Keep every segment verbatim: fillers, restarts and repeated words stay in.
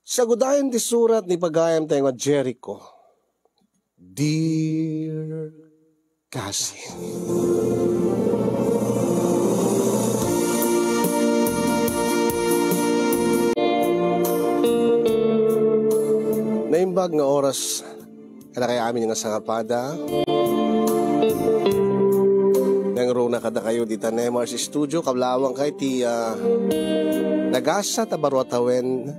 Sagudayen ti surat ni pagayam tayo nga Jericho. Dear Cousin. Naimbag nga oras kadakayo amin nga sangapada. Nangruna kadakayo dita Nemar's Studio, kablawang kay ti, ah, nagasat a baro a tawen.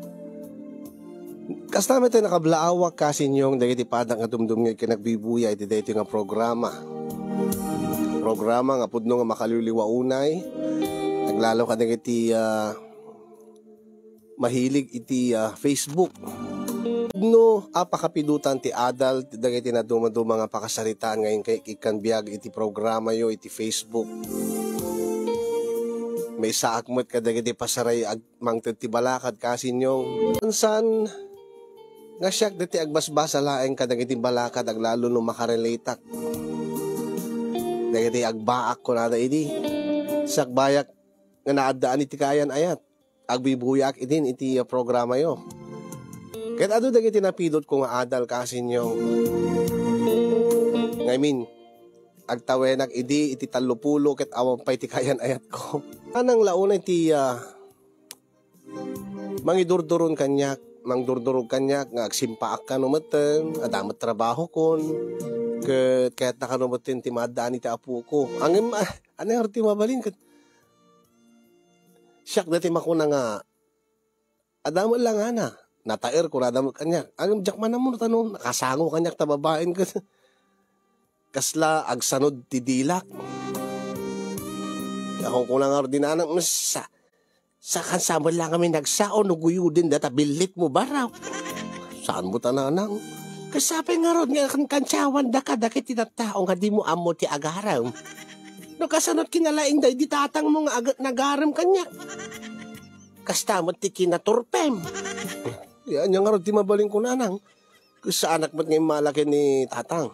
Kasta met ti nakablawak, kasinyo, dagiti padak nga dumdumngeg ken agbibuya iti daytoy nga programa. Programa nga pudno nga makaliwliwa unay. Aglalo kadagiti, ah, mahilig iti, ah, Facebook. No, a pakapidotan ti adal dagiti naduma-duma nga pakasaritaan nga inkay ikkan biag iti programayo iti Facebook. Maysaak met kadagiti pasaray ag-, mangted ti balakad, kasinyo. Saan nga siak dagiti agbasbasa laeng kadagiti balakad, aglalo no makarelateak. Dagiti agbaak, kunada idi. Sakbayak nga naaddaan iti kayan-ayat. Agbibuyaak idin iti, uh, programayo. Ket adu dagiti napidotko nga adal, kasinyo. Ngamin, agtawenak idi iti tallopulo ket awan pay ti kayan-ayatko. Anang launay ti, uh, mangidurduron kaniak, mangdurdurog kaniak nga agsimpaak kano metten, adda met trabahokon, ket kayatna kano metten ti maaddaan iti apoko. Ngem, ah, ania ti mabalin ket siak daytoy makuna nga, adda met langana. Nataer, kunada met kaniak. Ngem diak man ammo no ta no nakasango kaniak ta babaen ket kasla agsanod ti dilak. Ako kuna ngarud ni nanang, sa-, saan sa met lang kami nagsao no guyuden data billit mo baraw. Saan mo ta nanang? Kasapay ngarud nga kan-, kansawan daka dagiti tattao nga di mo ammo ti agarem. No kasano kinalaing daydi tatang mo nga agat nagarem kaniak. Kasta met ti kinaturpem. Ania ngarud ti mabalin ko, nanang? Ket saanak met nga immala ken ni tatang.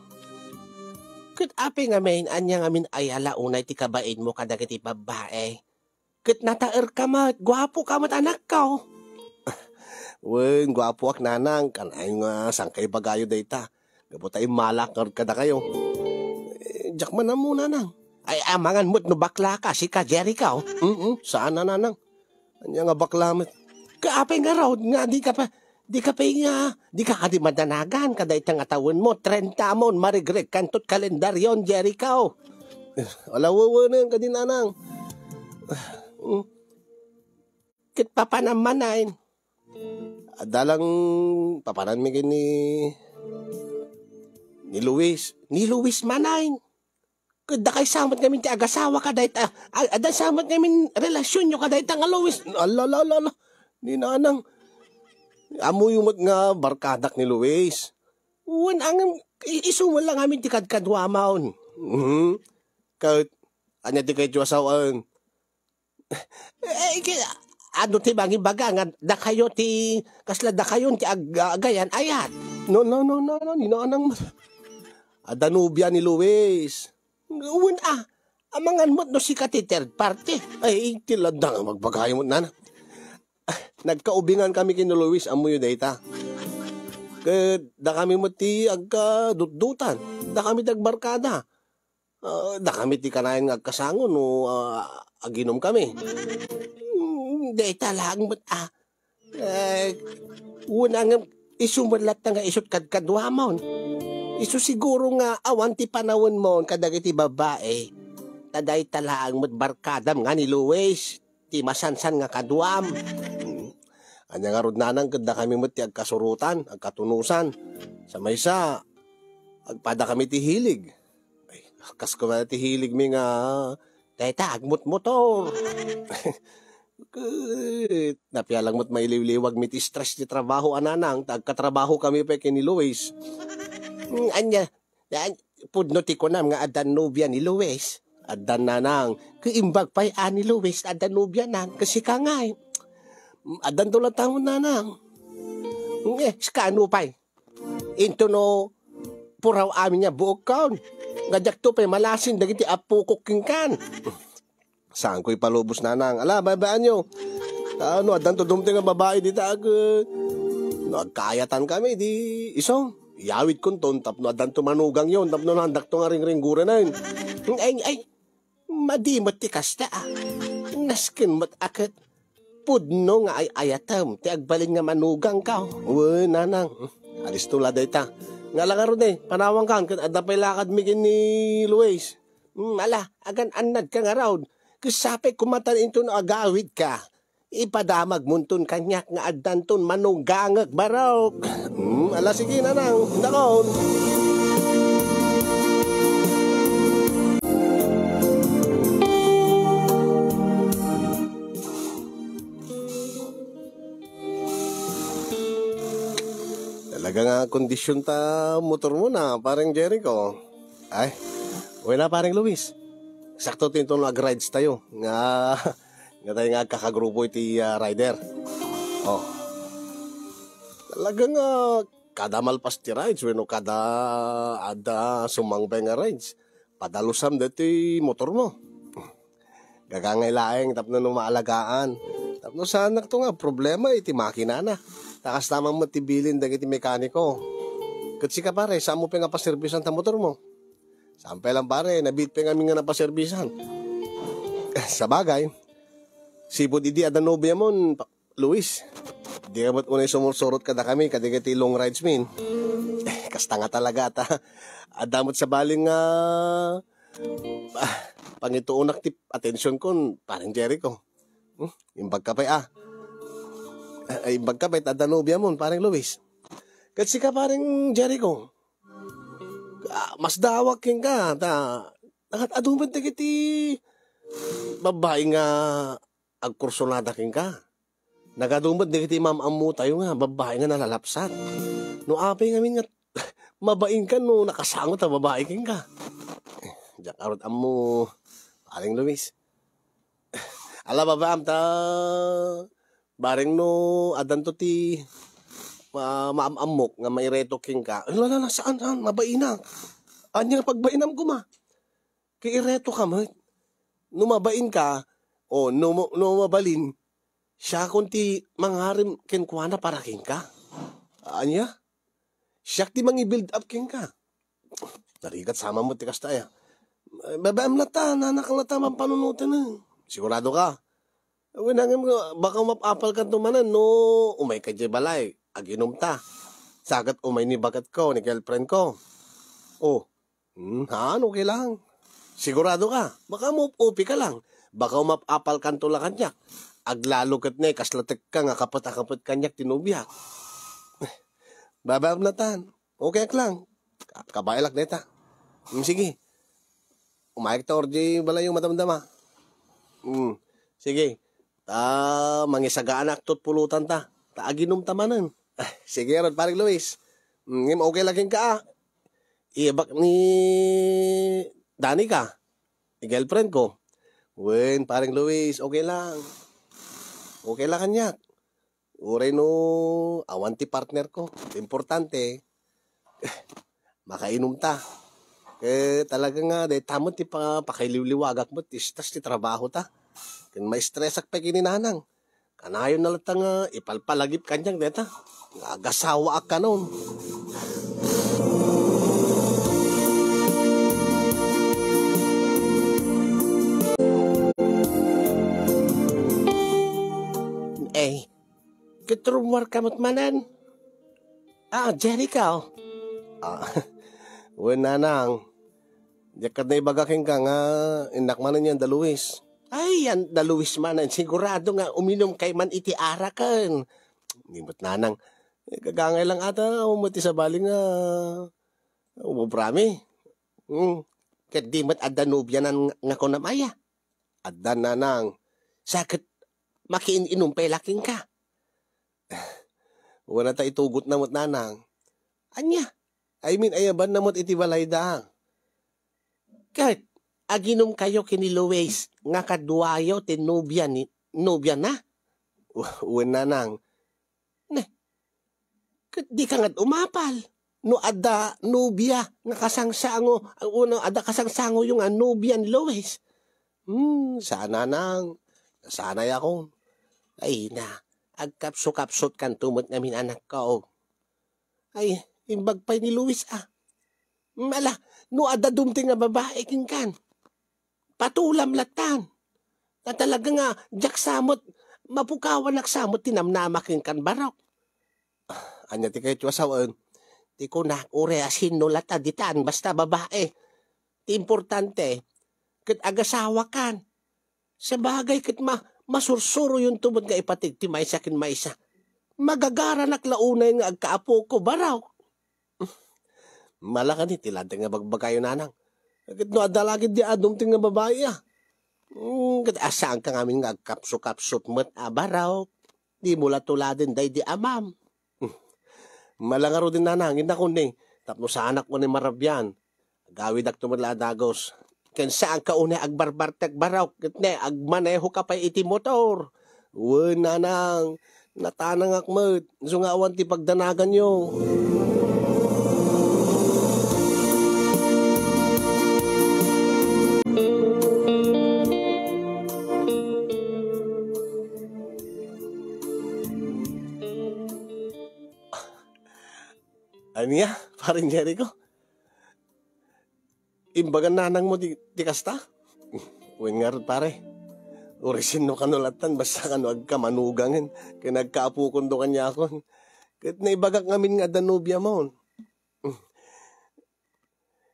Ket apay ngamin, ania ngamin ayala unay ti kabain mo kadagiti babbai? Ket nataer ka met, guapo ka met, anakko. Wen, guapoak, nanang, kanayon nga saan kayo ibagayo dayta. Gapu ta immalak ngarud kadakayo. Eh, diak man ammo, nanang. Ay, amangan met no bakla ka, sika, Jericho. Mm, saan a, nanang. Ania nga bakla met? Kaapay ngarud nga di ka pa, di ka pay nga, di ka kadi madanagan kadayta nga tawen mo, trenta mo, marigregkan tot kalendaryon, Jericho. Ala, wewenen kadi, nanang. Mm. Ket papanam manen. Adda lang papananmi ken ni, ni Luis. Ni Luis manen. Ket dakay sa met ngamin ti agasawa kadayta, a-, adda sa met ngamin relasionyo kadayta nga Luis. Ala, ala, ala, ala. Ni nanang. Ammoyo met nga barkadak ni Luis. Wen, ngem, i-, isu met lang ngamin ti kadkaduamon. Mhm. Ket, ania ti kayatyo a sawen? Eh, ki-, ano ti mangibaga nga dakayo ti, kasla dakayon ti ag-, agayan-ayat? No, no, no, no, no, ni nanang. Adda nobia ni Luis. Wen a, amangan met no sika ti third party. Ay, ti landa nga magbagayo met, nana. Nagkaubingan kami ken ni Luis, ammoyo dayta. Ket dakami met ti agkadutdutan. Dakami ti agbarkada. Ah, dakami ti kanayon nga agkasango no, ah, aginom kami. Mm, dayta laeng met, ah. Eh, wen a ngem, isu met latta nga isut kadkaduamon. Isu siguro nga awan ti panawenmon kadagiti babbai. Ta dayta laeng met barkadam nga ni Luis, ti masansan nga kaduam. Mm. Ania ngarud, nanang, ket dakami met ti agkasurotan, agkatunosan. Sa maysa, agpadakami ti hilig. Ay, kas ko ti hiligmi nga, dayta, agmutmotor. Ket napialang met mailiwliwagmi ti stress ti trabaho a, nanang, ta agkatrabahokami pay ken ni Luis. Mm, ania, an-, pudno ti kunam nga addan nobia ni Luis. Addan, nanang, ket imbag pay a ni Luis, addan nobianan, ket sika ngay. Mm, addanto latta, nanang. Mm, eh, sika ano pay? Into no, puraw amin nga buokkon. Nga diakto pay malasin dagiti apokok kenkan. Saanko ipalubos, nanang. Ala, babaanyo. Ano, addanto dumteng nga babai dita, ket No agkaayatankami, di isu, iyawidkonton tapno addanto manugangyo tapno naandakto nga ringringguranen. Ay, ay, madi met ti kasta, a. Nasken met a ket pudno nga ay-ayatem ti agbalin nga manugangko. Wen, nanang, alisto la dayta. Nga la ngarud, e, panawankan ket adda pay lakadmi ken ni Luis. Hmm, ala, agan-annadka ngarud. Ket sapay koma ta inton agawidka, ipadamagmonton kaniak nga addanton manunggangek, barok. Hmm, ala, sige, nanang, indakon. Talaga nga kondisyon ta motormon, a, pareng Jericho. Ay, wen a, pareng Luis. Sakto ti inton agridestayo nga, nga tayo nga agkakagrupo iti, a, rider. O. Talaga nga kada malpas ti rides wenno kada adda sumangpet nga rides, padalusam daytoy motormo. Gagangay laeng tapno no maalagaan. Tapno saannakto nga problema iti makinana. Ta kasta man met ti bilin dagiti mekaniko. Ket sika, pare, saanmo pay nga paserbisan ta motormo? Saan pay lang, pare, nabiit pay ngamin nga napaserbisan. Sabagay, sipud idi adda nobiamon, pa-, Luis, dika met unay sumursurot kadakami kadagiti long rides min. Eh, kasta nga talaga ta. Adda met sabali nga, ah, pangituonak ti atensionkon, pareng Jericho. Hmm? Imbagka pay, a. Ay, imbagka pay ta adda nobiamon, pareng Luis. Ket sika, pareng Jericho, a, masdawak kenka, ta, nakat-adu met dagiti babbai nga agkursunada kenka. Nagadu met dagiti mam-ammotayo nga babbai nga nalalapsat. No apay ngamin nga mabainka no nakasango ta babbai kenka? Eh, diak ngarud ammo, pareng Luis. Ala, babaam ta, bareng no addanto ti ma-, maam-ammok nga maireto kenka. Ala, ala, ala, saan, saan? Mabainak. Ania nga pagbainam koma? Ket ireto ka met. No mabainka, o no, no mabalin, siakon ti mangarem kenkuana para kenka. Ania? Siak ti mangi-build up kenka. Narigat sama met ti kasta, aya. Babaem latta, nanak latta, mampanunoten, e. Sigurado ka? Wen, ngem, baka mapapalkanto manen no umayka idiay balay, aginumta. Sa ket umay ni baketko, ni girlfriendko. O, hmm, haan, okay lang. Sigurado ka? Baka maup-upi ka lang. Baka mapapalkanto la kaniak. Aglalo ket ne, kasla tekka nga kapet a kapet kaniak ti nobiak. Babaem latta. Okay ak lang. Kabaelak dayta. Hmm, sige. Umayek ta ur diay balayyo madamdama. Hmm, sige. Ta mangisagaanak tot pulutan ta. Ta aginum ta manen. Ah, sige ngarud, Pareng Luis. Hmm, ngem okay la kenka, a. Ibak ni Danica, ni girlfriendko. Wen, Pareng Luis, okay lang. Okay la kaniak. Uray no awan ti partnerko. Importante, makainumta. Ket talaga nga, dayta met ti pa-, pakailiwliwagak met ti istas ti trabahota. Ken maistresak pay ken ni nanang. Kanayon na latta nga ipalpalagip kaniak dayta. Nga agasawaak kanon. Eh, ket rummuarka met manen. Ah, Jericho. Ah, wen, nanang. Diak ket naibaga kenka nga innak manen yan da Luis. Ay, yan da Luis manen. Sigurado nga uminumkay man iti araken. Ni met, nanang. Eh, gagangay lang ata, awan met ti sabali nga umobrami. Hmm. Ket di met adda nobianan nga, nga kunam aya. Adda, nanang. Sa ket makiin-inum pay la kenka. Wen, ta itugotna met, nanang. Ania? I mean, ayabanna met iti balayda. Ket, aginumkayo ken ni Luis nga kaduayo ti nobia ni, nobiana? Wen, nanang. Ne, ket dika ngad umapal no adda nobia nga kasangsango, wenno adda kasangsangoyo nga nobia ni Luis? Hmm, saan, nanang. Nasanayakon. Ay na, Agkapsukapsutkanto met ngamin, anakko. Ay, imbag pay ni Luis, a. Ala, no adda dumteng nga babai kenkan, patulam lattan. Ta talaga nga, diak sa met, mapukawanak sa met ti namnama kenkan, Barok. Ania ti kayatyo a sawen? Ti kunak, uray a sinno latta ditan, basta babai. Ti importante, ket agasawakan. Sabagay ket ma-, masursuroyonto met nga ipatig ti maysa ken maysa. Magagaranak la unay nga agkaapoko, Barok. Ala kadi ti latta nga bagbagayo, nanang. Ket no adda la ketdi a dumteng nga babai, a. Hmm, ket saanka ngamin nga agkapsukapsut met, a, Barok. Dimo la tuladen daydi amam. Ala ngaruden, nanang, innakoni, tapno saanak unay marabian. Agawidakto met la a dagus. Ken saanka unay agbarbartek, Barok, ket ne, agmanehoka pay iti motor. Wen, nanang, natanangak met, isu nga awan ti pagdanaganyo. Ania, Paren Jericho? Imbagan nanangmo ti, ti kasta? Wen ngarud, pare. Uray sinno kano lattan, basta kano agkamanugangen, ken agkaapokonto kaniakon. Ket naibagak ngamin nga adda nobiamon.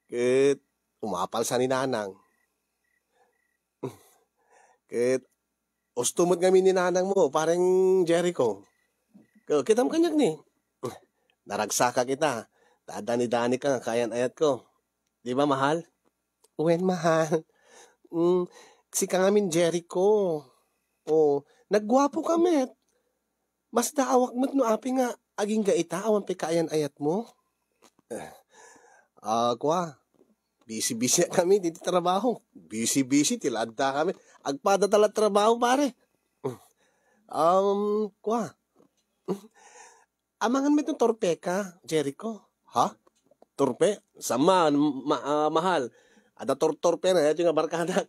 Ket umapal sa ni nanang. Ket usto met ngamin ni nanangmo, Paren Jericho. Ke-, kitam kaniak ni. Naragsakak ita, ta adda ni Danica nga kaayan-ayatko. Di ba, mahal? Wen, mahal. Mm, sika ngamin, Jericho. O, nagguapoka met. Masdaawak met no apay nga agingga ita awan pay kaayan-ayatmo. Ah, kua, bisi-bisi kami diti trabaho. Bisi-bisi ti ladda kami. Agpada ta la trabaho, pare. Um, kua. Amangan met no torpeka, Jericho. Ha? Torpe? Saan man, ma-, ah, mahal. Adda tor-, torpe na, ito nga barkada.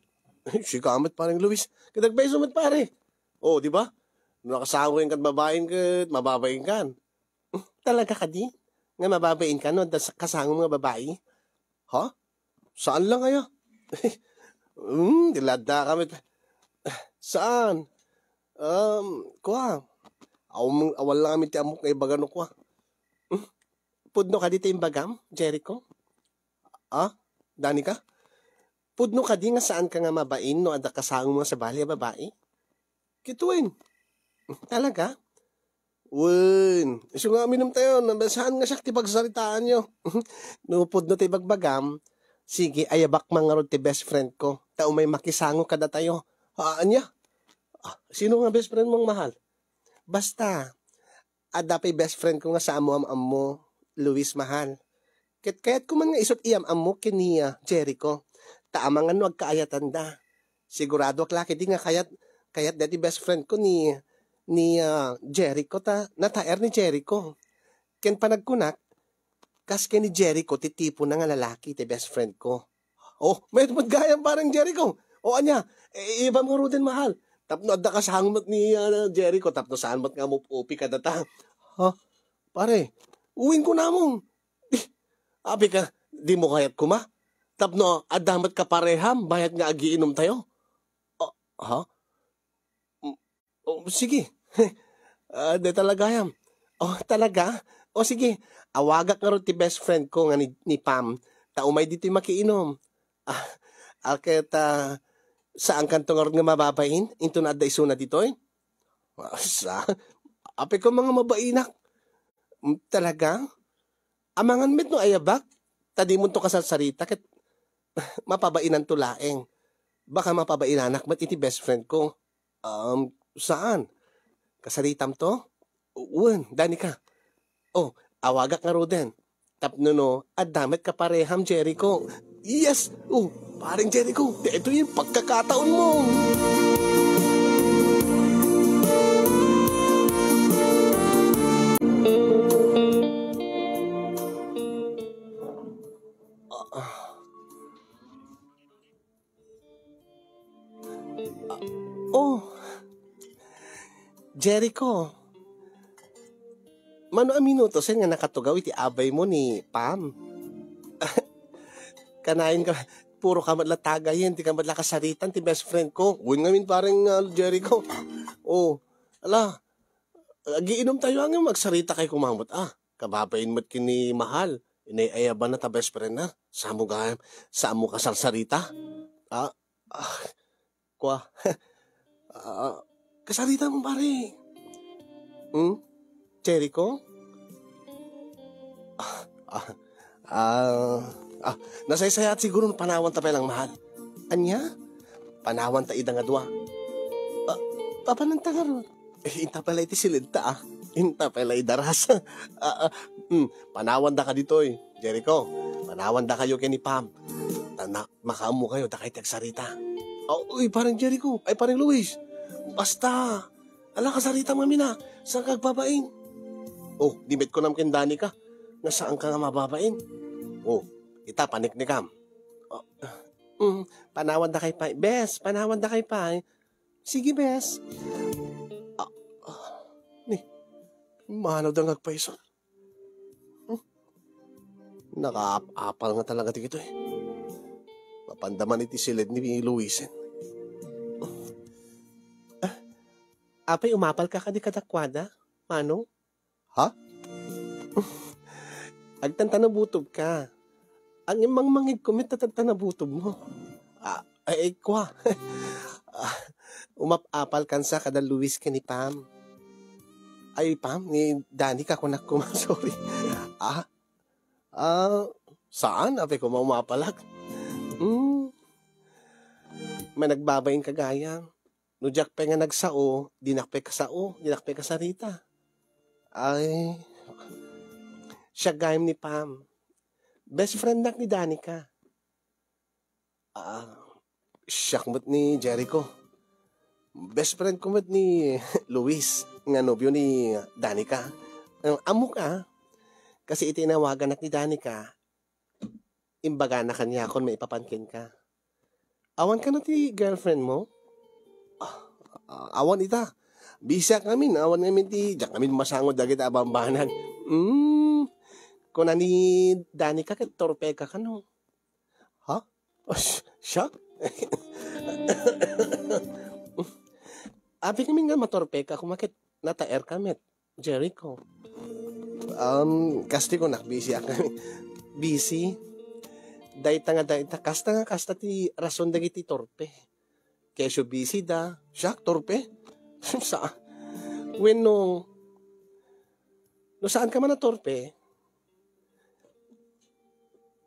Sika met, pareng Luis. Kitag beso met, pare. Oh, di ba? No nakasango kan babaen ket mababain kan. Talaga kadi? Nga mababain ka no adda sa-, kasangom nga babai? Ha? Saan lang aya? Hmm, diladda kami. Saan? Um, kua. Aw-, awan lang amin ti ammok nga ibaga no kua. Hmm? Pudno kadi ti imbagam, Jericho? Ah? Danica? Pudno kadi nga saan ka nga mabain no adda kasangom nga sabali a babai? Kituen. Talaga? Wen, isu nga uminum tayo, nabasahan nga siak ti pagsaritaanyo. No pudno ti ibagbagam, sige, ayabak man ngarud ti best friend ko, ta umay makisango kadatayo. Ah, ania? Ah, sino nga best friend mong mahal? Basta, adda pay best friend ko nga saan mo am-ammo, Luis, mahal. Ket kayatko man nga isut' iyam-ammo ken ni, ah, Jericho. Ta amangan no agkaayatanda. Siguradoak la ketdi nga kayat, kayat daydi best friend ko ni, ni, ah, Jericho ta nataer ni Jericho. Ken panagkunak, kas ken ni Jericho ti tipona nga lalaki ti best friend ko. Oh, mayat met gayam, pareng Jericho. O ania, e, ibam ngaruden, mahal. Tapno adda kasangom met ni, ah, Jericho, tapno saan met nga umup-upi kadata. Ha? Pare, uwing ko namong. Di, apay ka, di mo kayat kuma? Tapno adda met kapareham, bayat nga agiinom tayo. Ah, ha? Mm, oh, sige. Ah, di talaga yan. Oh, talaga? O sige, awagak ngarud ti best friend ko nga ni, ni Pam. Ta umay ditoy makiinom. Ah, ah, ket, ah, saan kanto ngarud nga mababain? Inton adda isuna ditoy? Ah, sa? Apay ko mga mabainak. Mm, talaga? Amangan met no ayabak, ta dimonto kasarsarita ket mapabainanto laeng. Baka mapabainanak met iti best friend ko. Um, saan? Kasaritam to? Wen, Danica. Oh, awagak ngaruden. Tapno no, adda met kapareham, Jericho. Yes! Oh, pareng Jericho, daytoy yung pagkakataon mo. Ah, ah. Ah, oh. Jericho, Mano a minutos nga nakatugaw iti abaymo ni Pam? Kanayon ka, puro ka met la tagayen, di ka met la kasaritan ti best friend ko. Wen ngamin pareng, ah, Jericho. Oh, ala, agiinumtayo ngem agsarita kay kumamot, ah. Kababain met ken ni Mahal. Inay-ayabanna ta best friend na. Samo gayam, samo kasarsarita. Ah, ah, Kua. Ah, kasarita mo, pare. Hmm? Jericho? Ah, ah, ah, ah, nasaysayaat siguro no panawan ta pay lang, Mahal. Ania? Panawan ta ida nga dua. Ah, papanan ta ngarud? Eh, inta pay la iti siled ta, ah. Inta pay la idaras. Ah, ah, hmm, panawan da ka ditoy, Jericho. Panawan da kayo ken ni Pam. Ta na, makaammo kayo, dakay ti agsarita. Uy, parang Jericho. Ay, parang Luis. Basta. Ala, kasarita mamina. Saan ka agbabain? Oh, di met kunam ken Danica. Nga saan ka nga mababain? Oh, ita, paniknikam. Oh, mm, panawan da kay pay. Bes, panawan da kay pay. Sige, bes. Ah, ah, ni, manaw da nga agpayso. Hmm? Nakaap-apal nga talaga ti kitoy. Mapandaman iti siled ni Luisen. Ah, apay, umapal ka kadi kadakuada, Manong? Ha? Agtantanabutob ka. Ang imangmangig ko, met tatantanabutob mo. Ah, ay, ay, kwa. Ah, umap-apal kansa kada Luis ken ni Pam. Ay, Pam, ni Danica kunak kuma, sorry. Ah, ah, saan? Apay kuma umapalak? Hmm. May nagbabain ka gayam. No diak pay nga nagsao, dinak pay kasao, dinak pay kasarita. Ay, siak gayam ni Pam. Best friend nak ni Danica. Ah, siak met ni Jericho. Best friend ko met ni Luis, nga nobio ni Danica. Ah, ammok a, kasi iti inawaganak ni Danica, imbagana kaniakon maipapan kenka. Awan kano ti girlfriend mo? Ah, ah, awan ita. Busyak ngamin, awan ngamin ti, diak ngamin masangod dagiti abambanag. Hmm, kuna ni Danica ket torpeka kano. Ha? As-, siak? Apay ngamin nga matorpeka, kuma ket nataerka met, Jericho. Um, kasti ko nak, busy ak. Busy? Dayta nga, dayta, kasta nga, kasta ti rason dagiti torpe. Kesyo busy da, siak torpe? Sa, wenno, no saan ka man a torpe,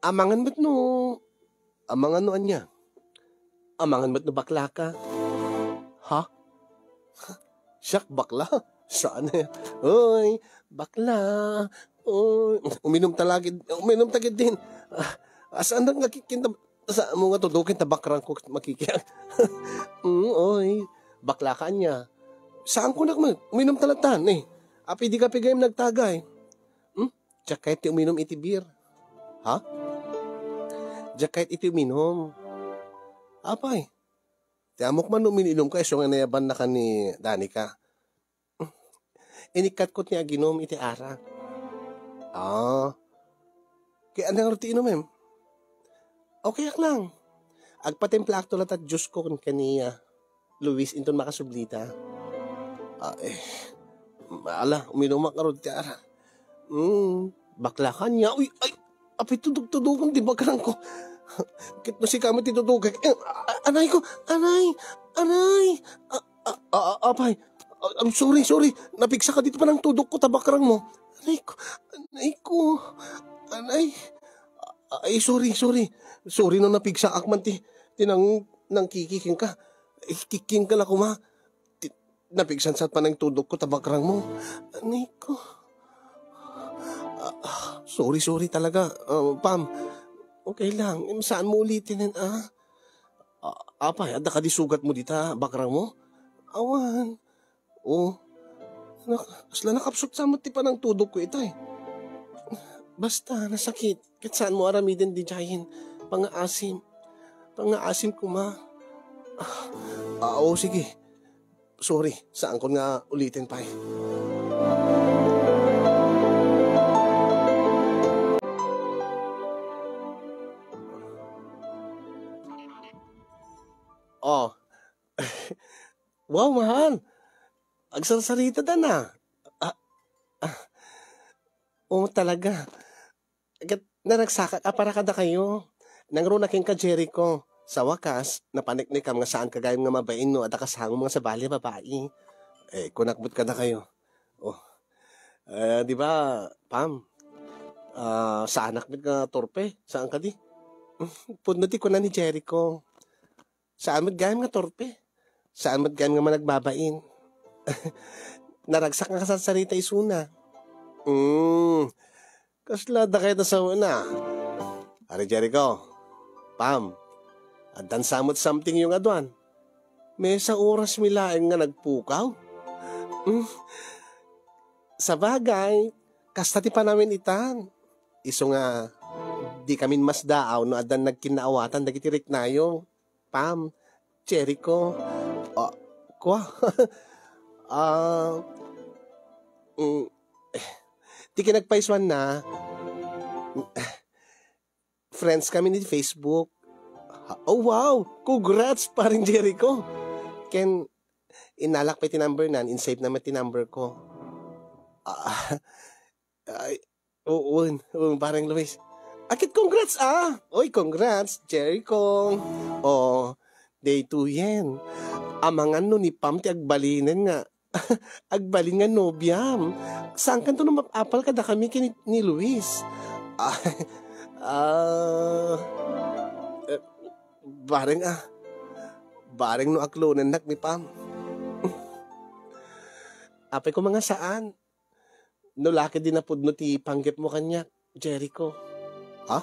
amangan met no, amangan no ania? Amangan met no bakla ka? Ha? Siak bakla? Saan? Oy, bakla. Oy, uminom ta lagi, uminom ta gid din. Ah, saan nga kikinta, sa mo nga tudukin ta bakrang ko makikiag. Mm, oy, bakla ka ania? Saan ko nak mag-, uminom ta latan, eh. Apay di ka pigayam nagtagay. Hmm? Diak kayat ti uminom iti beer. Ha? Diak kayat iti uminom. Apay, ti ammok man no uminom ka isu nga nayabanna ka ni Danica. Inikkatkot ni aginom iti arak. Ah. Kaya ano nga ti inumem? Okay ak lang. Agpatimpla ak to latta juice ko kun kaniya. Luis, inton makasublita. Ah, eh. Ala, uminumak ngarud ti ara. Hmm, bakla ka niya. Uy, ay, apay, tudog-tudogan ti bakrang ko. Ket no sika met ti tudogek. Eh, a-, anay ko, anay, anay. A-, a-, a-, apay, a-, I'm sorry, sorry. Napigsa ka dito pa ng tudok ko, ta bakrang mo. Anay ko, anay ko, anay. Ay, sorry, sorry. Sorry no napigsa ak man ti, ti nang, nang kikiking ka. Eh, kiking ka la kuma. Ti-, napigsansat pa nang tudok ko, ta bakrang mo. Anay ko. Ah, ah, sorry, sorry talaga, ah, Pam. Okay lang. Em, saan mo ulitin yan, ah? Ah, apay, adda ka di sugat mo dita, bakrang mo? Awan. Oh. Nak-, asla nakapsut sa ti panang tudok ko itay. Basta, nasakit. Ket saan mo aramiden di jayen. Pangaasim. Pangaasim kuma. Ah, ah, oo, sige. Sorry, saan ko nga ulitin pay. Oh. Wow, mahal. Agsarsarita ta na. Ah, ah. Oo, talaga. Ket naragsakak a para kadakayo. Nangruna kenka, Jericho. Sa wakas, napaniknikam nga saanka gayam nga mabain no adda kasangom nga sabali a babai. Eh, kunak met kadakayo. Oh. Eh, di ba, Pam? Ah, saanak met nga torpe. Saan kadi? Pudno ti kuna ni Jericho. Saan met gayam nga torpe? Saan met gayam nga managbabain? Naragsak nga kasarsarita isuna. Mm, kasla dakay ta sawen a. Pare Jericho, Pam, addan sa met something yung aduan. Maysa oras mi laeng nga nagpukaw. Mm, sabagay, kasta ti panawen itan. Isu nga, di kami masdaaw no addan nagkinnaawatan dagiti riknayo. Pam, Jericho. Ah, kwa? Ah, mm, eh, ti kinagpaysuanna, friends kami ni Facebook. Oh, wow! Congrats, paring Jericho! Ken, inalak pay ti number nan, in-save na met ti number ko. Ah, ay, oo, oo, parang Luis. Akit congrats, ah! Oy, congrats, Jericho! Oh, daytoyen. Amangan no ni Pam ti agbalinen nga, agbalin nga nobiam. Saan kanto no mapapal kada kami kini ni Luis? Ah, ah, eh, bareng, ah, bareng no aklonennak ni Pam. Apay ko nga saan. No la ketdi napudno ti panggepmo kaniak, Jericho. Ha?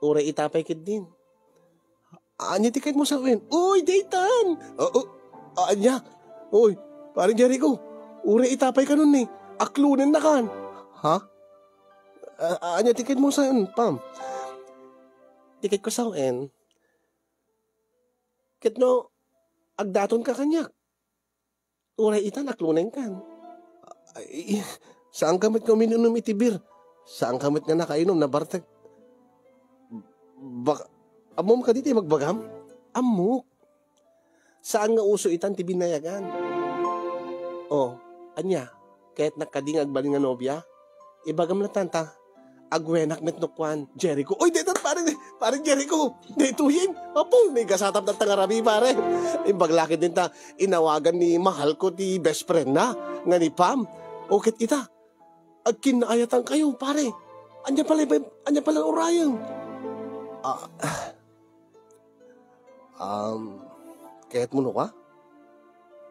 Uray ita pay ketdin. Ania ti kayatmo sawen? Uy, daytan! Oo, ania? Uy, paring Jericho, uray ita pay kanon ni. Aklonennakan. Ha? A-, ania ti kayatmo sawen, Pam? Ti kayatko sawen, ket no, agdatonka kaniak. Uray itan, aklonenkan. Ay, saanka met nga uminum iti beer. Saanka met nga nakainom, nabartek. Bak-, ammom kadi ti magbagam? Ammok. Saan nga uso itan ti binayagan. Oh, ania? Kayatnak kadi nga agbalin nga nobia? Ibagam latta ta. Agwenak met no kuan, Jericho. Oy, daytan, pare, pare Jericho. Daytoyen. Apo, may gasatam tatta nga rabii, pare. Imbag la ketdin ta, inawagan ni mahal ko ti best friend na, nga ni Pam. O ket ita, agkinnaayatan kayo, pare. Ania pala, ania pala urayem? Ah, Um, kayatmo no ka?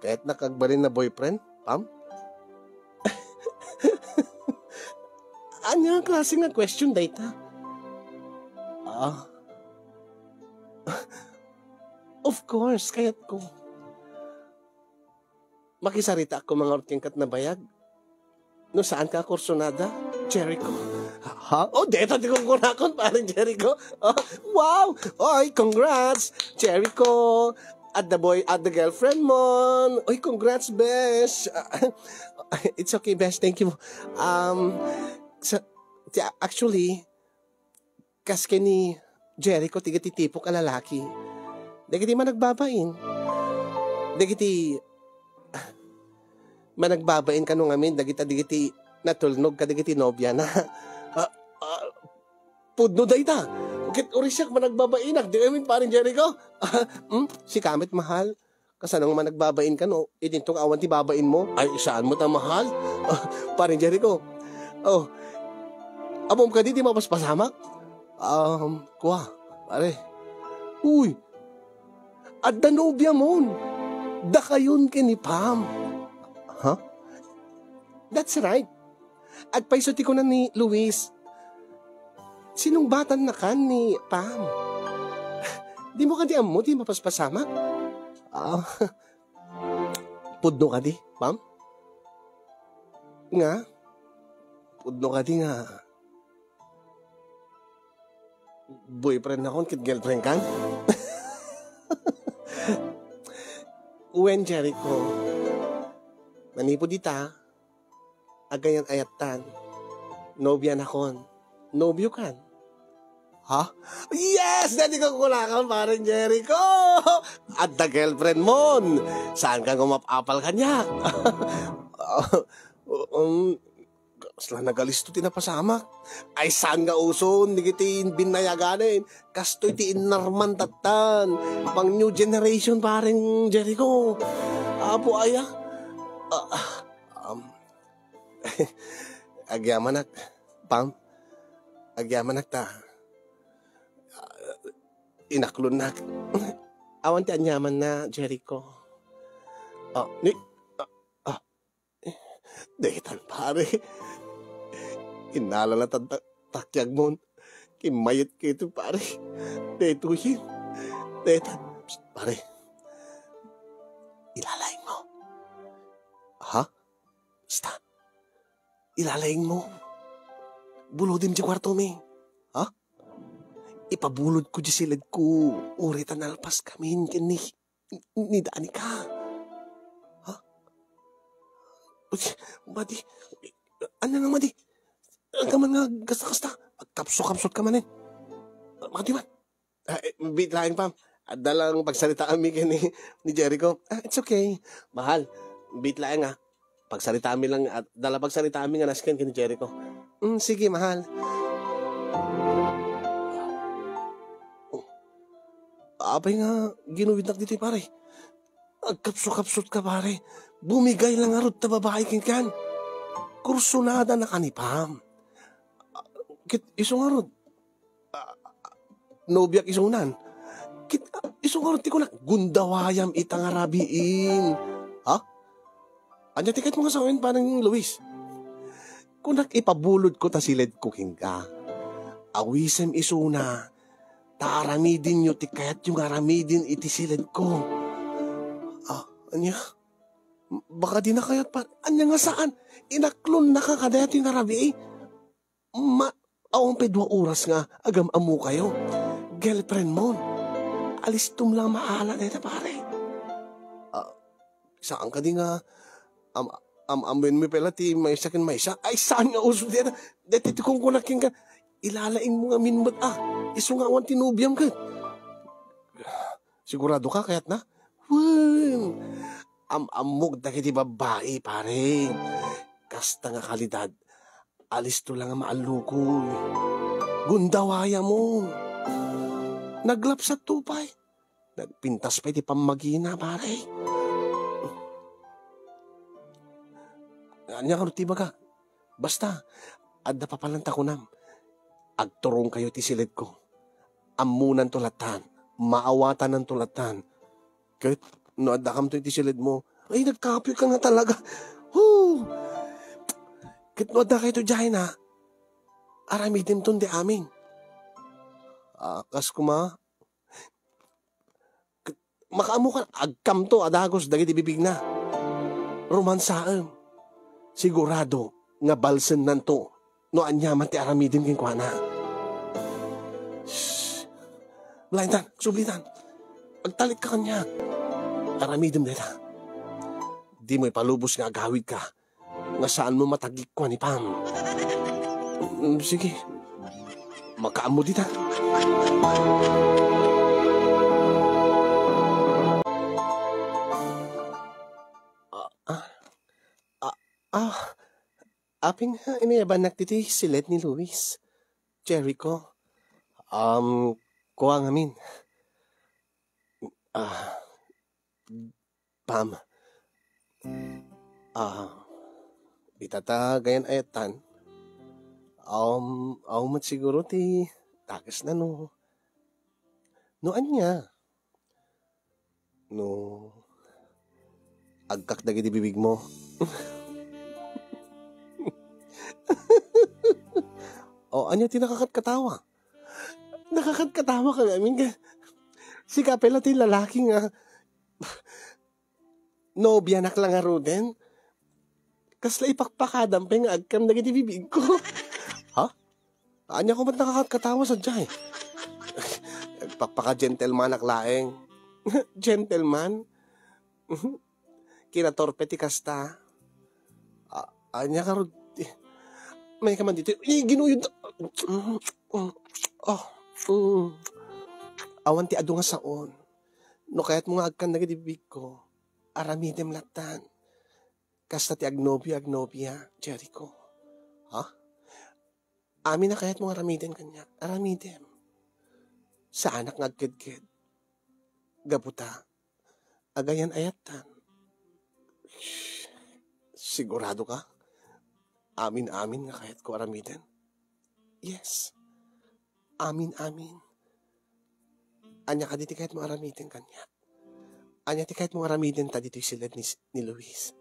Kayatnak agbalin a boyfriend, Pam? Ania nga klase nga question dayta? Ah. Of course, kayatko. Makisaritaak koma ngarud kenka ket nabayag. No saanka a kursunada, Jericho. Ha? Oh, deta ti kunkunakon, parang Jericho. Oh, wow! Oy, congrats, Jericho! At the boy, at the girlfriend mo. Oy, congrats, besh! It's okay, besh. Thank you. Um, sa, ti-, actually, kas ken ni Jericho, dagiti tipok a lalaki. Dagiti managbabain. Dagiti managbabain kano ngamin, dagita, dagiti natulnog kadagiti nobiana. Ah, ah, pudno dayta. Ket uray siak managbabainak, di ngamin, paring Jericho. Hmm? Sika met, mahal. Kasano nga managbabain kano, idinto nga awan ti babain mo? Ay, saan mo ta, mahal? Ah, paring Jericho. Oh, ammom kadi ti mapaspasamak? Um, kua, pare. Uy, adda nobiamon. Dakayon ken ni Pam. Huh? That's right. Agpayso ti kuna ni Luis. Sinungbatannakan ni Pam. Dimo kadi ammo ti mapaspasamak? Ah, pudno kadi, Pam? Nga? Pudno kadi nga boyfriend nakon ket girlfriend kan? Wen, Jericho, manipud ita, agayan-ayattan, nobia nakon, nobio kan. Ha? Yes! Dati ka kunakan, pareng Jericho! Adda girlfriend mon! Saan ka ngumap-apal kaniak? Um, kasla nagalisto ti napasamak. Ay, saan nga uson, digiti binnayaganen. Kastoy ti innarman tattan. Pang new generation, pareng Jericho. Apo, aya. Ah, um, agyamanak, Pam. Agyamanak ta. Ah, inaklonnak. Awan ti aniamanna, Jericho. Ah, ni, ah, ah, Detan, pare. Innala na tan ta-, takyag mon. Kimmayat kayo, pare. Detoyen. Detan, pare. Ilalaing mo. Ha? Basta. Ilalaing mo. Bulodem di kwarto mi. Ha? Ipabulod ko di siled ko. Uri ta nalpas kami ken ni ni Danica. Ha? Uy, madi. Ania nga madi? Ania man nga kasta-kasta? Agkapso-kapsot ka manen. Madi man. Ah, eh, wait lang, Pam. Adda lang pagsaritaanmi ken ni, ni Jericho. Ah, it's okay. Mahal, wait lang, ah. Pagsaritaanmi lang, adda lang pagsaritaanmi nga nasken ken ni Jericho. Mm, sige, mahal. Apay nga ginuwidnak ditoy, pare? Agkapso-kapsot ka, pare. Bumigay lang ngarud ta babai kenkan. Kursunada na ka ni Pam. Ket isu ngarud, ah, nobiak isunan. Ket, ah, isu ngarud ti kunak, gundawayam ita nga rabiin. Ha? Ania ti kayatmo nga sawen, pareng Luis? Kunak, ipabulod ko ta siledko kenka. Awisem isuna, ta aramidenyo ti kayatyo nga aramiden iti siledko. Ah, ania? Baka di na kayat pa. Ania nga saan? Inaklonnaka kadaytoy nga rabii. Ma-, awan pay dua oras nga agam-ammokayo. Girlfriend mo. Alistom lang maala dayta, pare. Ah, saan kadi nga am-, am-, ammoenmi pay la ti maysa ken maysa? Ay, saan nga uso dayta? Dayta ti kunkunak kenka. Ilalaing mo ngamin met, ah. Isu nga awan ti nobiam ket. Sigurado ka, kayatna? Wen! Am-ammok dagiti babbai, pare. Kasta nga kalidad, alisto lang nga maallukoy. Gundawayam. Naglapsat to pay. Nagpintas pay ti pammagina, pare. Ania nga ti baga? Basta, adda papalan ta kunam, agturongkayo ti siledko. Ammonanto lattan, maawatananto lattan. Ket no addakamto iti siledmo, ay, nagkapoyka nga talaga. Hoo! Ket no addakayto diay na, aramidemton ti amin. Ah, kas kuma, Makaammokan, agkamto a dagus dagiti bibigna. Romansaem. Sigurado nga balsennanto no aniaman ti aramidem kenkuana. Shh! Balaentan, sublitan. Agtalekka kaniak. Aramidem dayta. Dimo ipalubos nga agawidka nga saanmo matagikua ni Pam. Mm, sige. Makaammo dita. Ah, ah, ah, ah, apin nga inayabannak ditoy silet ni Luis? Jericho. Um, kua ngamin. Ah, Pam. Ah, ita ta gayan ayatan. Um, aw met siguro ti takes na no. No ania? No agkak dagiti bibig mo. O, ania ti nakakatkatawa? Nakakatkatawa ka ngamin ka. Sika pala ti lalaki nga nobianak lang ngaruden. Kasla ipakpakadam pay nga agkam dagiti bibig ko. Ha? Ania ko met nakakatkatawa sadiay? Nagpakpaka-gentlemanak laeng. Gentleman? Kinatorpe ti kasta. A-, ania karud ti, may ka man dito. Eh, ginuyod. Oh. Mm. Awan ti adu nga saon. No kayatmo nga agkan dagiti bibigko, aramidem lattan. Kasta ti agnobio, agnobia, Jericho. Ha? Amin a kayatmo nga aramiden kaniak, aramidem. Saanak nga agkedked. Gapu ta, agayan-ayattan. Sigurado ka? Amin-amin nga kayatko aramiden? Yes. Amin-amin. Ania kadi ti kayatmo aramiden kaniak? Ania ti kayatmo aramiden ta ditoy siled ni, ni Luis?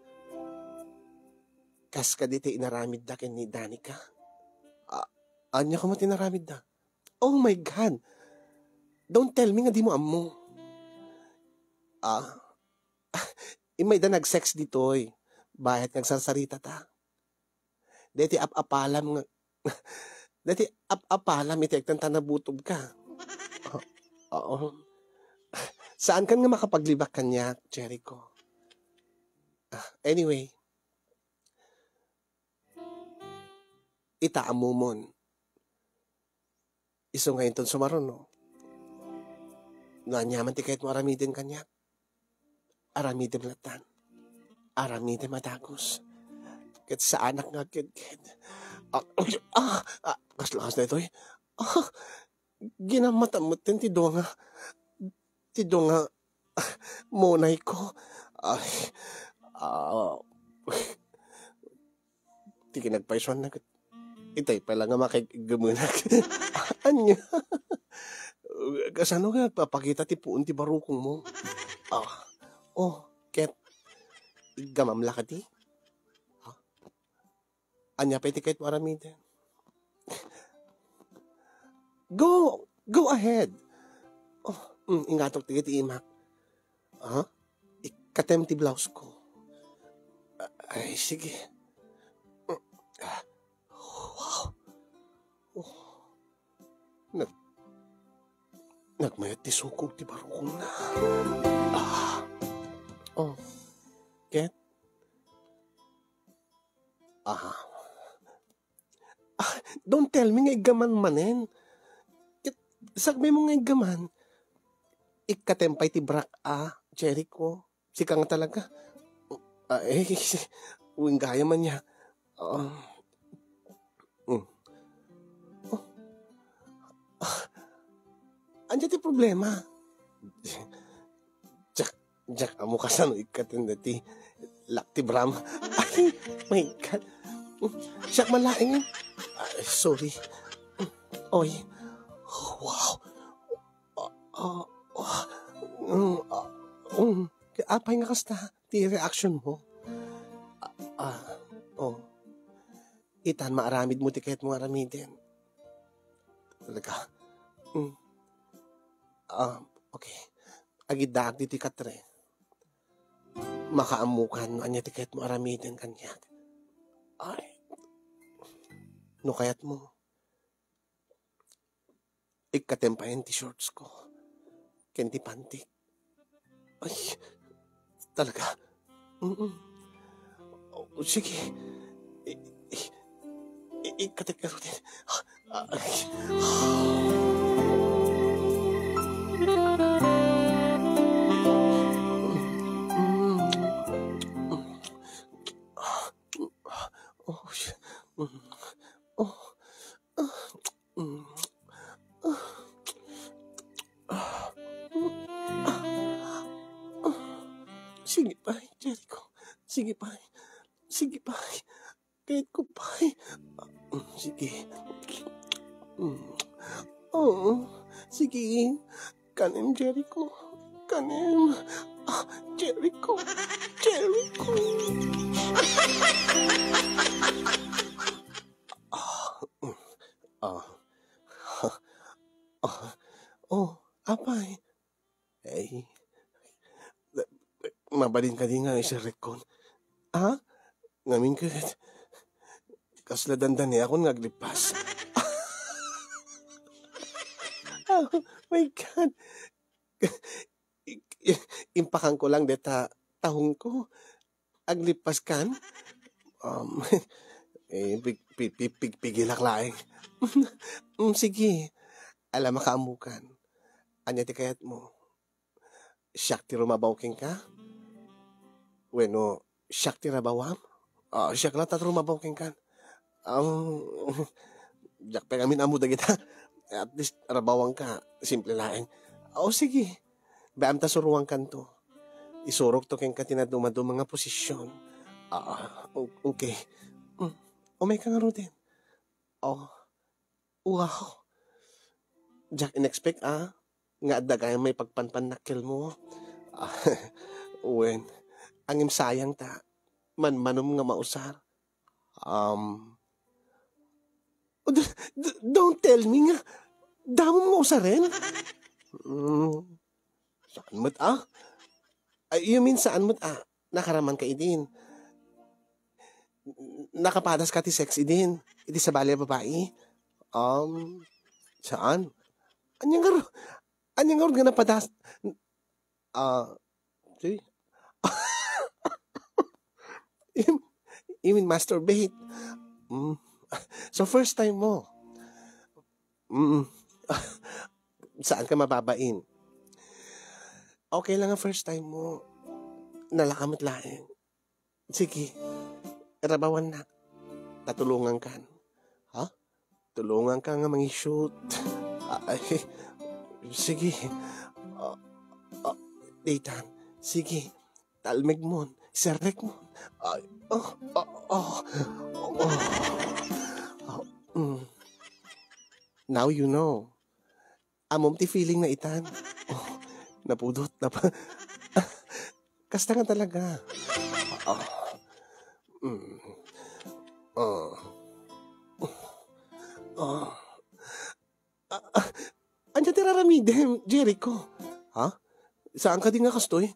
Kas kadi ti inaramidda ken ni Danica? A-, ania koma ti inaramidda? Oh my God! Don't tell me nga dimo ammo. Ah, immay da nag-sex ditoy. Bayat nga agsarsarita ta. Deti ap-apalam nga, deti ap-apalam iti agtan ta nabutob ka. Oo. Saan kan nga makapaglibak kaniak, Jericho? Ah, anyway, ita ammomon. Isu nga inton sumaruno, no aniaman ti kayatmo aramiden kaniak, aramidem lattan. Aramidem a dagus. Ket saanak nga agkedked. Ah, ah, ah, kasla, kasla itoy. Ah, ginamatan metten ti dua nga, ti dua nga, ah, monayko. Ay, ah, ti kinagpaysuanna ket itay pay la nga makiggemenak. Ania? Kasano nga agpapakita ti puon ti barukongmo? Ah, oh, ket iggamam la kadi? Ha? Ania pay ti kayatmo aramiden? Go! Go ahead! Oh, mm, ingatok ti iti imak. Ha? Ikkatem ti blouse ko. Ay, sige. Ah, wow. Oh. Nag-, nagmayat ti sukog ti barukongna. Ah. Oh. Ket? Ah. Ah, don't tell me nga iggaman manen. Ket sagbay mo nga iggaman. Ikkatem pay ti brak a, Jericho. Sika nga talaga. Ah, eh, uwing gaya man niya. Ah, mm. Oh. Ah, ania ti problema? Diak, diak ammo kasano ikkaten dati lak ti bram. Ay, my God. Siak man laeng. Ay, sorry. Oy. Wow. Ah, ah, ah, mm, ah, mm. Apay nga kasta ti reaction mo? Ah, ah, oh. Itan maaramid mo ti kayat mo nga aramiden. Talaga. Mm. Ah, okay. Agiddaak ditoy katre. Makaammokan no ania ti kayat mo aramiden kaniak. Ay. No kayat mo, ikkatem payen ti shorts ko ken ti pantik. Ay, talaga? Mm-mm. Oh, sige. I-, i-, i-, ikkatek ka rudin. Ah, ay. Oh, shit. Oh. Ah. Mm. Ah. Ah. Ah. Sige, pay, Jericho. Sige, pay. Sige, pay. Kayat ko, pay. Ah, sige. Mm. Oo. Sige. Kanem, Jericho. Kanem. Ah, Jericho. Jericho. Ah, mm. Ah. Ah. Oh, apay. Ay. Mabalin kadi nga isirrekkon? Ha? Ngamin ket, kasla dandaniakon nga aglippas. Oh my God. I-, i-, impakan ko lang deta tahong ko. Aglippas kan? Um, eh, pig-, pi-, pi-, pig-, pigilak laeng. Mm, sige. Ala, makaammokan. Ania ti kayatmo? Siak ti rumabaw kenka? Wenno, siak ti rabawam? Ah, siak latta ti rumabaw kenka. Am, diak pay ngamin ammo dagita. At least, rabawanka. Simple laeng. O, sige. Bayam ta suruankanto. Isurokto kenka ti nadumaduma nga posisyon. Ah, o-, okay. Mm, umayka ngaruden. Oh, wow. Diak in-expect, ah, nga adda gayam maipagpanpannakkelmo. Ah, wen, ngem sayang ta, manmanom nga mausar. Um, d-, d-, don't tell me nga damom nga usaren. Mm, saan met, ah? Ay, you mean saan met, ah? Nakaraman ka idin? Nakapadas ka ti sex idin? Iti sabali a babai? Um, saan? Anya nga ru-, anya nga run nga napadas-, ah, see? You, you mean masturbate? Mm. So, first time mo? Mm. Saan ka mababain? Okay lang ang first time mo. Nalakamat laeng. Sige. Rabawan na. Tatulungan kan. Ha? Tulungan ka nga mangi-shoot. Ah, ay, sige. Ah, ah, daytan. Sige. Talmeg mon. Serrek mon. Ay, ah, ah, ah, ah. Ah, mm. Now you know. Ammom ti feeling na itan. Oh, napudot, nap-, kasta nga talaga. Ah. Mm. Ah. Ah. Ah, ah. Ania ti raramidem, Jericho? Ha? Saan ka di nga kastoy?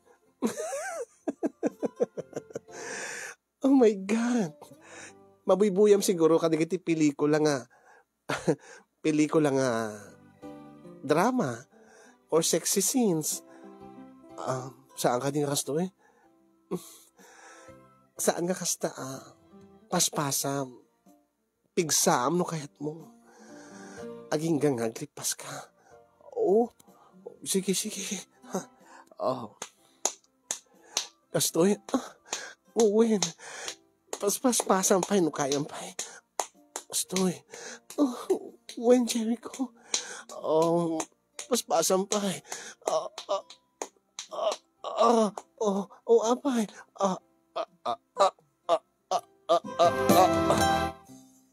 Oh my God! Mabuybuyam siguro kadagiti pelikula nga, pelikula nga drama or sexy scenes. Ah, saan ka di nga kastoy? Saan nga kasta, ah? Paspasam. Pigsam no kayatmo. Agingga nga aglippas ka. Oh, sige, sige. Ha? Oh. Kastoy, ah, wen. Paspaspasam pay no kayam pay. Kastoy. Oh, wen, Jericho. Oh, paspasan pay. Ah, ah, ah, ah, oh, oh, apay. Ah, ah, ah, ah, ah, ah, ah, ah, ah.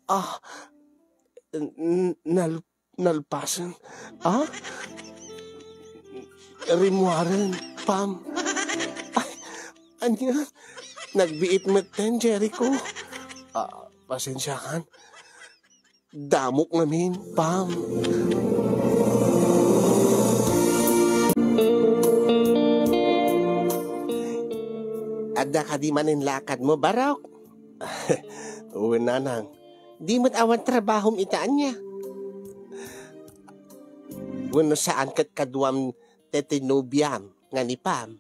Ah, n-, n-, nal-, nalpasen. Ah? Rimmuaren, Pam. Ay, ania? Nagbiit metten, Jericho. Ah, pasensiakan. Damok ngamin, Pam. Adda kadi manen lakadmo, Barok? Wen, nanang. Di met awan trabahom ita ania? Wenno saan ket kaduam ti tinobiam nga ni Pam?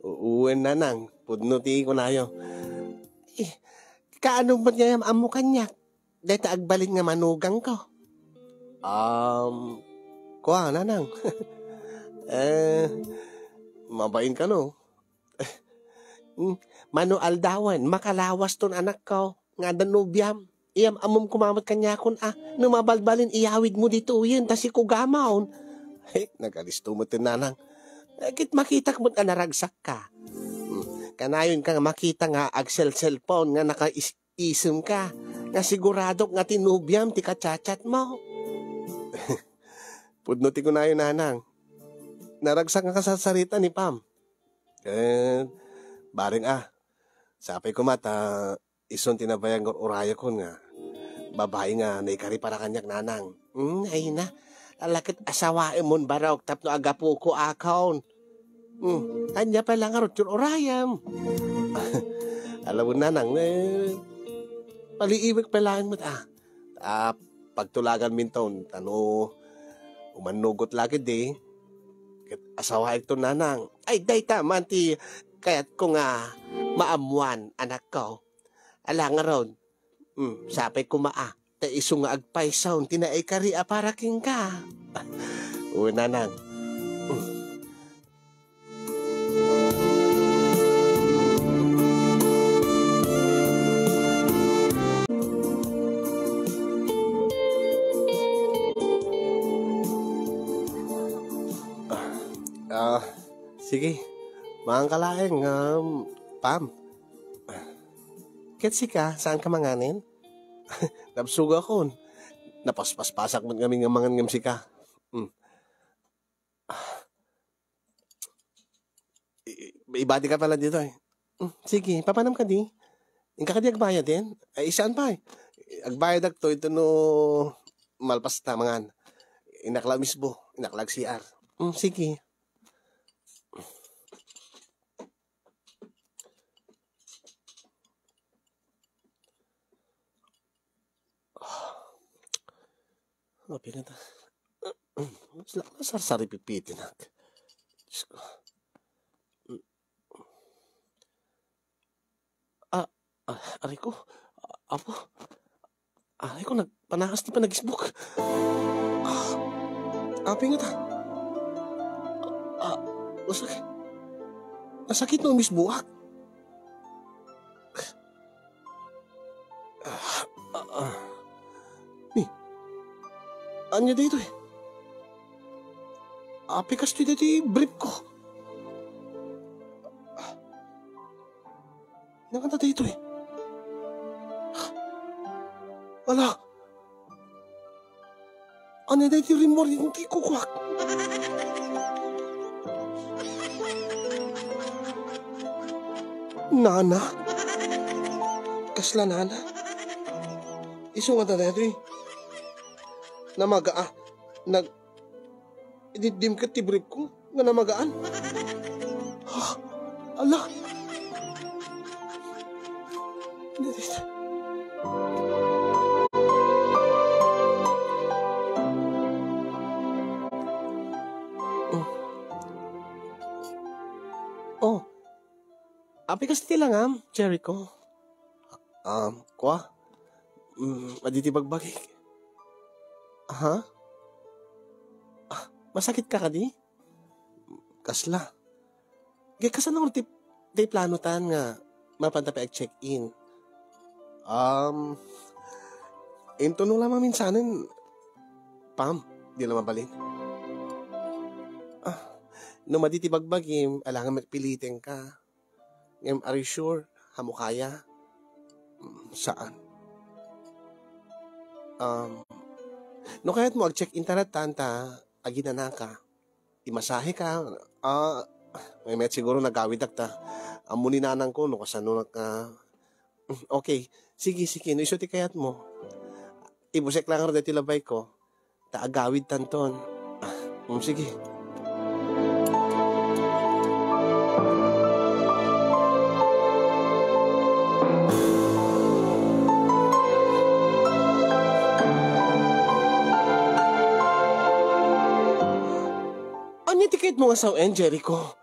Wen, nanang, pudno ti kunayo. Eh, kaano met nga ammo kaniak? Dayta agbalin nga manugangko. Um, kua, nanang. Eh, mabain kano? Hmm, mano aldawen, makalawas ton anakko, nga adda nobiam. Iyam-ammom koma met kaniakon a, no mabalbalin iyawidmo ditoyen, ta sikugamon. Hey, nagalisto met ti nanang. Eh, ket makitak met a naragsakka. Hmm, kanayon ka nga makita nga agselselpon nga naka-is-, isemka, nga siguradok nga ti nobiam ti kachatchatmo. Pudno ti kunayo, nanang. Naragsak nga kasarsarita ni Pam. Eh, bareng a, sapay koma ta isun ti nabayag nga ur-urayakon nga babai nga naikari para kaniak, nanang. Hmm, ay na. Ala ket asawaemon, Barok, tapno agapoko akon. Hmm, ania pay la ngarud ti ur-urayam? Ala wen, nanang, eh, paliiwek pay laeng met, ah. Ah, pagtulaganminton, ta no umannugot la ketdi, ket asawaekton, nanang. Ay, dayta man ti kayatko nga maammuan, anakko. Ala ngarud, hmm, sapay koma a. ta isu nga agpaysaon ti naikari a para kenka. O, nanang. Ah, sige. Mangan ka laeng, um, Pam. Ket sika, saan ka manganen? Nabsugakon. Napaspaspasak met ngamin nga mangan ngem sika. Hmm. I-, ibati ka pala ditoy. Hmm, sige, papanam kadi? Inka kadi agbayad, eh? Ay, saan pay? Agbayad agtoy, ita no malpas ta mangan. Innak la mismo, innak la ag-C R. Hmm, sige. Apay ngata? Nasarsaripipitinak. Diyos ko. Ah, ah, aray ko. Apo. Aray ko, nagpanaas ti panagisbok. Ah, apay ngata? Ah, nasak-, nasakit no umisbuak. Ah, ah, ah. Ni, ania daytoy? Apay kastoy daytoy brief ko? Nangata daytoy? Ala! Ania daytoy rimmuar iti kukuak? Nana? Kasla nana? Isu ngata daytoy? Namaga-, ah, nag-, ididdim ket ti brief ko nga namagaan. Ha? Ala! Oh. Oh. Apay kasta ti langam, Jericho? Um, kua? Mm, adi ti bagbagik. Ha? Ah, masakit ka kadi? Kasla? Kay kasano ti, ti plano tan nga mapanta pay ag-check-in? Um, intono la maminsanen, Pam, di la mabalin. Ah, no madi ti bagbagim, alangan met piliten ka. Ngem, are you sure? Amo kaya? Mm, saan? Um, no kayat mo, ag-check-in ta latta ta aginanaka. Imasahe ka. Ah, may met siguro nagawidak ta. Ammo ni nanang ko no kasano nak-, ah, okay. Sige, sige. No isu ti kayat mo. Ibusek lang daytoy labay ko. Ta agawid tanton. Ah, mm, sige. Ania ti kayat mo nga sawen, Jericho?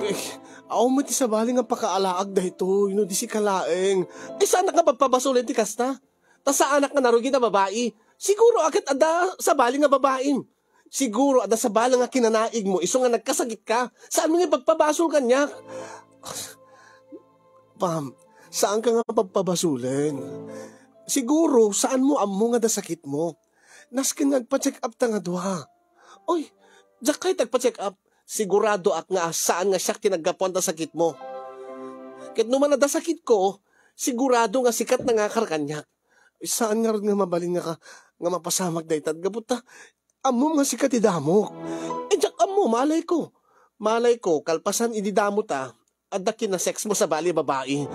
Eh, awan met ti sabali nga pakaalaak daytoy, no di sika laeng. Ay, saanak nga pagpabasulen ti kasta? Ta saanak nga narugit a babai. Siguro a ket adda sabali nga babaim. Siguro adda sabali nga kinanaigmo isu nga nagkasakit ka. Saanmo nga ipagpabasol kaniak? Pam, saanka nga pagpabasulen. Siguro, saanmo ammo nga adda sakitmo. Nasken nga agpa-check up ta nga dua. Oy, diak kayat agpa-check up. Siguradoak nga saan nga siak ti naggapuan ta sakitmo. Ket no man adda sakitko, sigurado nga sika ti nangakar kaniak. Saan ngarud nga mabalin nga ka, nga mapasamak dayta, gapu ta ammom nga sika ti damok. Eh, diak ammo, malayko. Malayko, kalpasan idi damo ta, adda kinasexmo sabali a babai.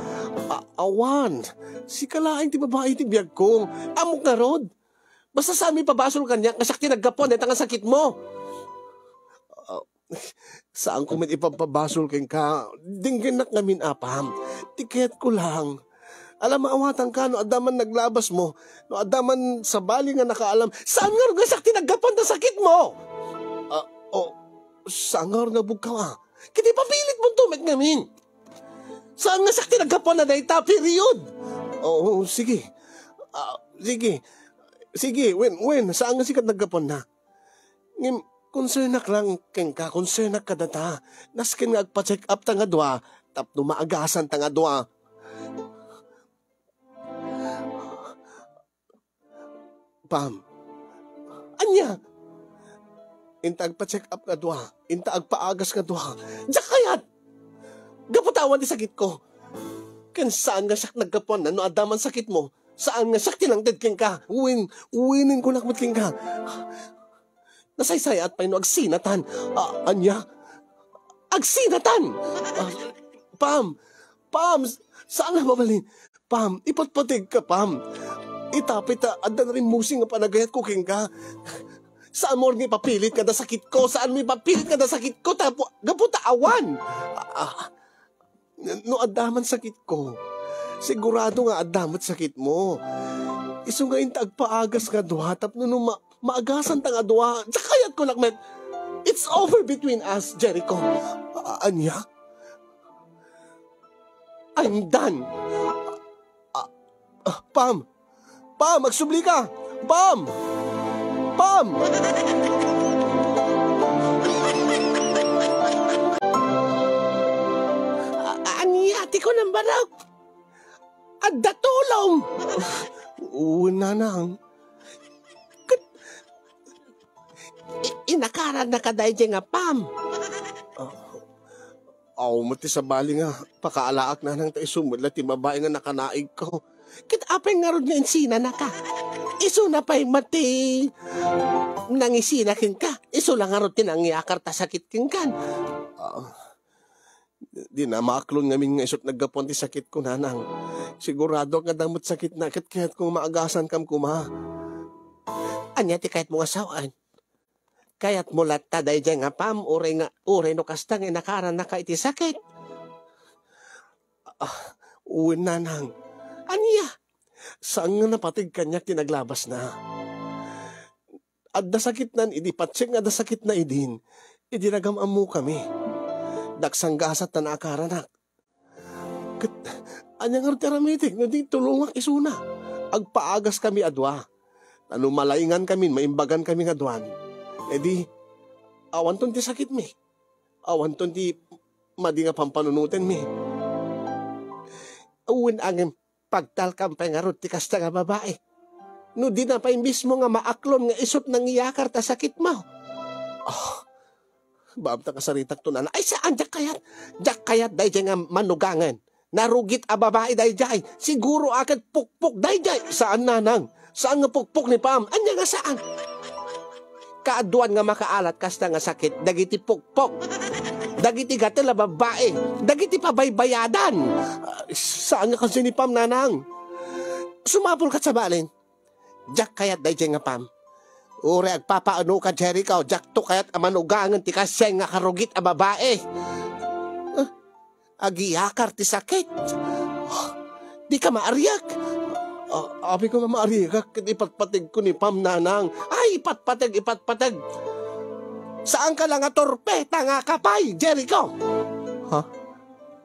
A-, awan, sika laeng ti babai ti biagko. Ammok ngarud. Basta saanmo ipabasol kaniak nga siak ti naggapuan dayta nga sakitmo. Ah, saanko met ipabpabasol kenka. Denggennak ngamin, Apam. Ti kayatko lang. Ala, maawatanka no adda man naglabasmo, no adda man sabali nga nakaalam. Saan ngarud nga siak ti naggapuan ta sakitmo? Ah, oh, saan ngarud nga bugkaw, ah? Ket ipapilitmonto met ngamin. Saan nga siak ti naggapuan na dayta, period. Oo, sige. Ah, Sige. Sige, wen, wen, saan nga sika ti naggapuanna? Ngem, concernak lang kenka, concernak kadata. Nasken nga agpa-check up ta nga dua, tapno maagasan ta nga dua. Pam. Ania? Inta agpa-check up nga dua, inta agpaagas nga dua. Diak kayat! Gapu ta awan ti sakitko. Ken saan nga siak naggapuanna no adda man sakitmo. Saan nga siak ti nangted kenka. Wen, wenenko met kenka. Nasaysayaat pay no agsinatan. Ah, ania? Agsinatan! Ah, Pam! Pam! Saan nga mabalin? Pam, ipatpategka, Pam. Ita pay ta adda na rimmusing nga panagayatko kenka. Saan mo nga ipapilit nga adda sakitko? Saan mo ipapilit nga adda sakitko? Tapo, gapu ta awan. Ah, no adda man sakitko, sigurado nga adda met sakitmo. Isu nga inta agpaagas nga dua, tapno no ma-, maagasan ta nga dua, diak kayatko met. It's over between us, Jericho. Ah, ania? I'm done. Ah, ah, Pam! Pam, agsubli ka! Pam! Pam! A-, ania ti kunam, Barok? Adda tulong! Wen, nanang. Ket i-, inakarannaka daydiay nga Pam. Ah, aw met ti sabali nga pakaalaak, nanang, ta isu met la ti babai nga nakanaigko. Ket apay ngarud nga insinanaka? Isuna pay met ti nangisina kenka. Isu la ngarud ti nangyakar ta sakit kenkan. Ah, dina maaklon ngamin nga isut' naggapuan ti sakitko, nanang. Sigurado nga adda met sakitna ket kayatko nga maagasankam koma. Ania ti kayatmo nga sawen? Kayatmo latta daydiay nga Pam, uray nga, uray no kasta nga inakarannaka iti sakit? Ah, wen, nanang. Ania? Saan nga napateg kaniak ti naglabasna. Adda sakitnan idi, patse nga adda sakitna idin, idi nagam-ammokami. Daksanggasat ta naakaranak. Ket ania ngarud ti aramitek no di tulongak isuna? Agpaagaskami a dua. Ta no malaingankamin, maimbagankami nga duan, idi, awanton ti sakitmi. Awanton ti madi nga pampanunotenmi. Wen, ngem, pagtalkam pay ngarud ti kasta nga babai. No dina pay mismo nga maaklon nga isut' nangyakar ta sakitmo. Ah, baam ta kasaritakto, nana. Ay, saan, diak kayat. Diak kayat daydiay nga manugangen. Narugit a babai daydiay. Siguro a ket pukpok daydiay. Saan, nanang. Saan nga pukpok ni Pam. Ania nga saan? Kaaduan nga makaalat kasta nga sakit dagiti pukpok, dagiti gatel a babbai, dagiti pabaybayadan. Ah, saan nga kasdiay ni Pam, nanang. Sumapulka, sabali. Diak kayat daydiay nga Pam. Uray agpapaanoka, Jericho, diakto kayat a manugangen ti kasdiay nga karugit a babai. Ah, agiyakar ti sakit. Dika maariek. Ah, apay koma maariek ket ipatpategko ni Pam, nanang. Ay, ipatpateg, ipatpateg. Saanka la nga torpe, tangaka pay, Jericho. Ha?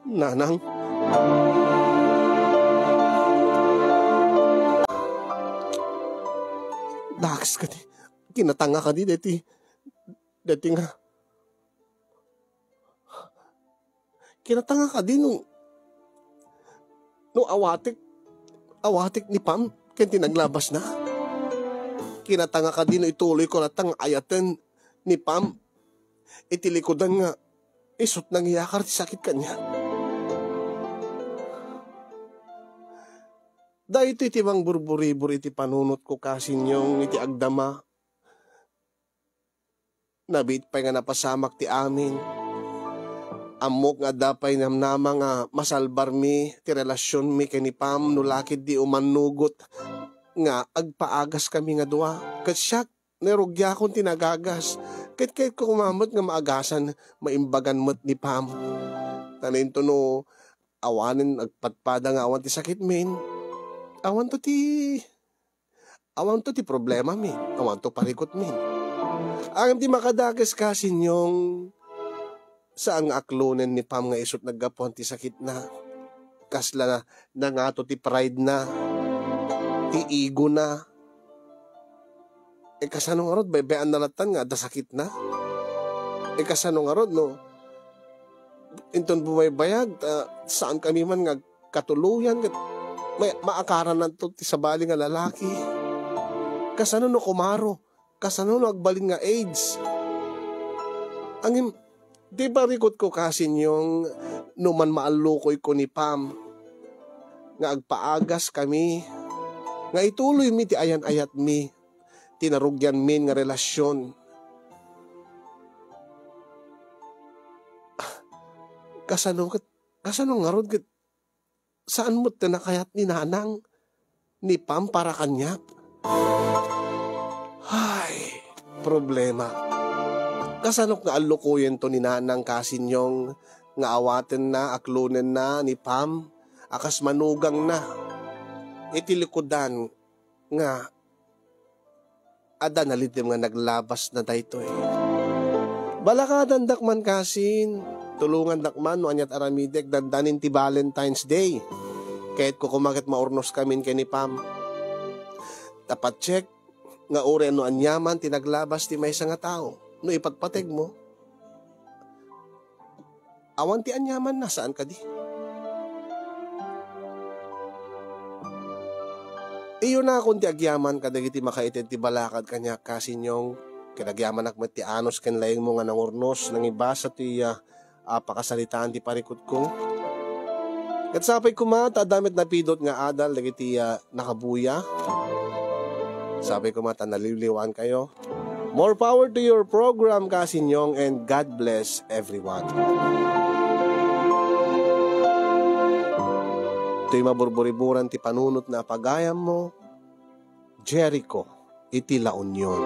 Nanang? Daks kadi, kinatanga kadi deti, deti nga. Kinatanga kadi no, no awatek, awatek ni Pam ken ti naglabasna. Kinatanga kadi no ituloyko latta nga ayaten ni Pam iti likudan nga isut' nangyakar ti sakit kaniak. Daytoy ti mangburburibur iti panunotko, Kasinyong, iti agdama. Nabiit pay nga napasamak ti amin. Ammok nga adda pay namnama nga masalbarmi ti relasionmi ken ni Pam no la ketdi umannugot nga agpaagaskami nga dua. Ket siak, narugiakon ti nagagas. Ket kayatko koma met nga maagasan, maimbagan met ni Pam. Ta no inton no awanen agpadpada nga awan ti sakitmin, awanto ti, awanto ti problemami, awanto parikutmin. Ngem ti makadakes, Kasinyong, saan nga aklonen ni Pam nga isut' naggapuan ti sakitna. Kasla na, nangato ti pride na. ti igona. E, kasano ngarud, baybay-anna lattan nga adda sakitna? E, kasano ngarud no inton bumaybayag, ta saankami man nga agkatuloyan, ket may, maakarananto ti sabali nga lalaki? Kasano no kumaro? Kasano no agbalin nga AIDS? Ngem, di parikutko, Kasinyong, no man maallukoyko ni Pam nga agpaagaskami, nga ituloymi ti ayan-ayatmi, ti narugianmin nga relasyon. Kasano ket, kasano ngarud ket saan met ti nakayat ni Nanang ni Pam para kaniak? Ay, problema. Kasanok nga allukoyento ni Nanang, Kasinyong, nga awatenna, aklonenna ni Pam a kas manugangna iti likudan nga adda nalitem nga naglabasna daytoy. Balakadandak man, Kasin, tulongandak man no aniat aramidek dandanin ti Valentine's Day. Kayatko koma ket maurnoskamin ken ni Pam. Ta patsekko nga uray no aniaman ti naglabas ti maysa nga tao, no ipatpategmo, awan ti aniamanna, saan kadi? Iyonakon ti agyaman kadagiti makaited ti balakad kaniak, Kasinyong, ket agyamanak met ti anus ken laingmo nga nangurnos, nangibasa ti, ah, a pakasaritaan ti parikutko. Ket sapay koma ta adda met napidot nga adal dagiti, ah, nakabuya. Sapay koma ta naliwliwaankayo. More power to your program, Kasinyong, and God bless everyone. Toy maburburiburan ti panunotna a pagayammo, Jericho iti La Union.